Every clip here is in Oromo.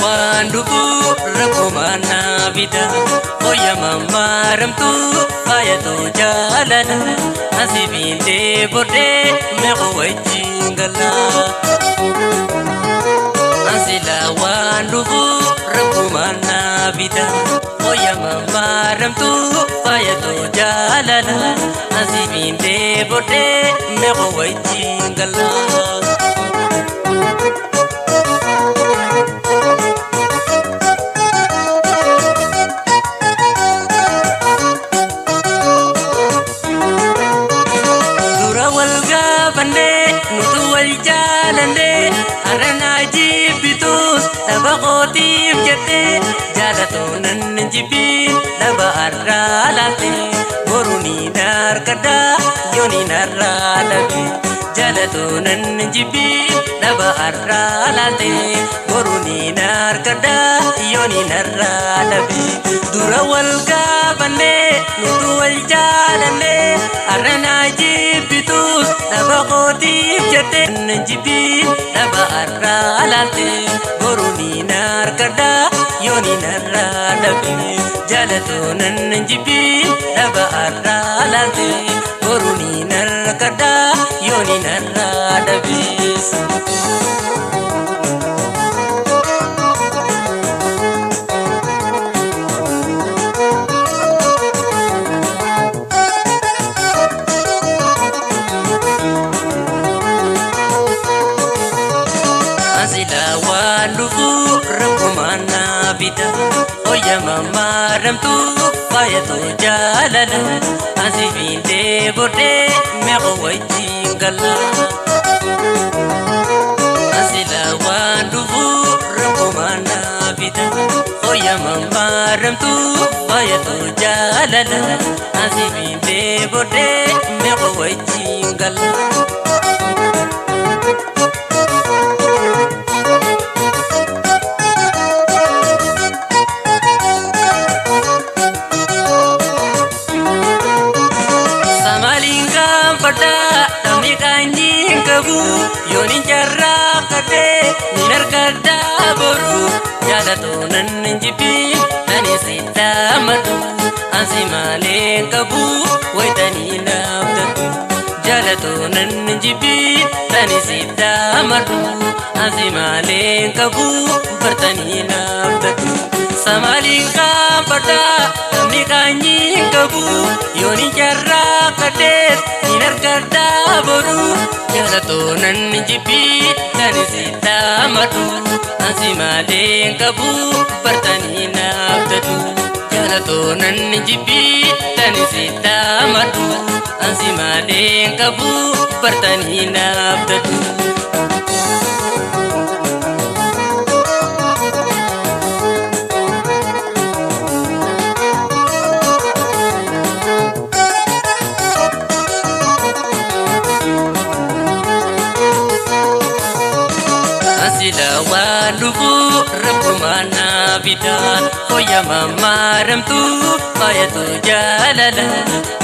waan dhufu rakkoo naa fida. Fooyya maramtu faayatoo jaalala. Asii biindee bordee meeqa wajjin gala. Asila waan dhufu rakkoo naa fida. Fooyya maramtu faayatoo jaalala. Asii biindee bordee meeqa wajjin gala. Nutu wal jaalanne har'a jibbitus dhaba kootiif jettee jaalatoo nan jibbiin dhaba har'aa laalte boruu ni narkadhaa yoo ni narraa dhabe jaalatoo nan jibbiin dhaba har'aa laalte boruu ni narkadhaa yoo ni narraa dhabe dura wal gaafanne nutu wal jaalanne har'a jibbitus dhaba kootiif jettee nan jibbiin dhaba har'aa laalte boruu ni narkadhaa yoo ni narraa dhabe jaalatoo nan jibbiin dhaba har'aa laalte boruu ni narkadhaa yoo ni narraa dhabe. Asila waan dhufu rakkoo naa fida. Fooyya maramtu faayatoo jaalala. Asii biindee bordee meeqa wajjin gala. Asila waan dhufu rakkoo naa fida. Fooyya maramtu faayatoo jaalala. Asii biindee bordee meeqa wajjin gala. Namni qaanyiin qabu yoon injarraa qadhee ni narkadhaa boru jaalatoo nan jibbiin ani sitti madhu ansi malee qabu wayitanii naaf ta'u jaalatoo nan jibbiin ani sitti madhu ansi malee qabu bartanii naaf ta'u. Samaaliin kaanfadhaa namni qaanyiin qabu yoon injarraa qadhee ni narkadhaa boru jaalatoo nan jibbiin ani sitti madhu ansi malee qabu bartanii naaf ta'u jaalatoo nan jibbiin ani sitti madhu ansi malee qabu bartanii naaf ta'u. Asila waan dhufu rakkoo naa fida. Fooyya maramtu faayatoo jaalala.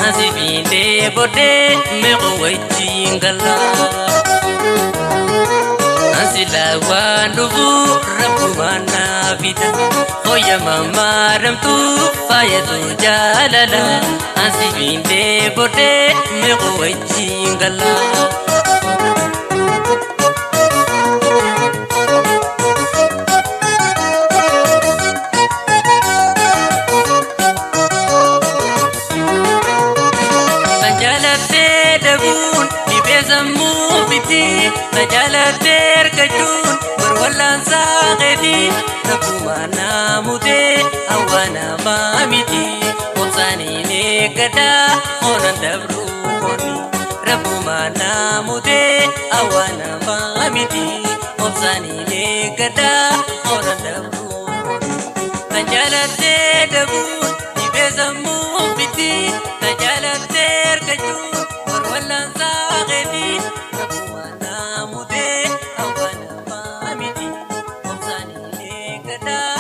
Asii biindee bordee meeqa wajjin gala. Asila waan dhufu rakkoo naa fida. Fooyya maramtu faayatoo jaalala. Asii biindee bordee meeqa wajjin gala. Tajaalattee dhabuun dhibee sammuu miti. Tajaalattee argachuun barwallaan saaqeeti. Rakkuma naa mutee hawaa namaa miti. Obsaaniin eeggadhaa oolan dabruu kooni. Rakkuma naa mutee hawaa namaa miti. Obsaaniin eeggadhaa oolan dabruu kooni. Tajaalattee dhabuun dhibee sammuu miti. Tajaalattee argachuun barwallaan saaqeeti. Rakkuma naa mutee hawaa namaa miti. Obsaaniin eeggadhaa.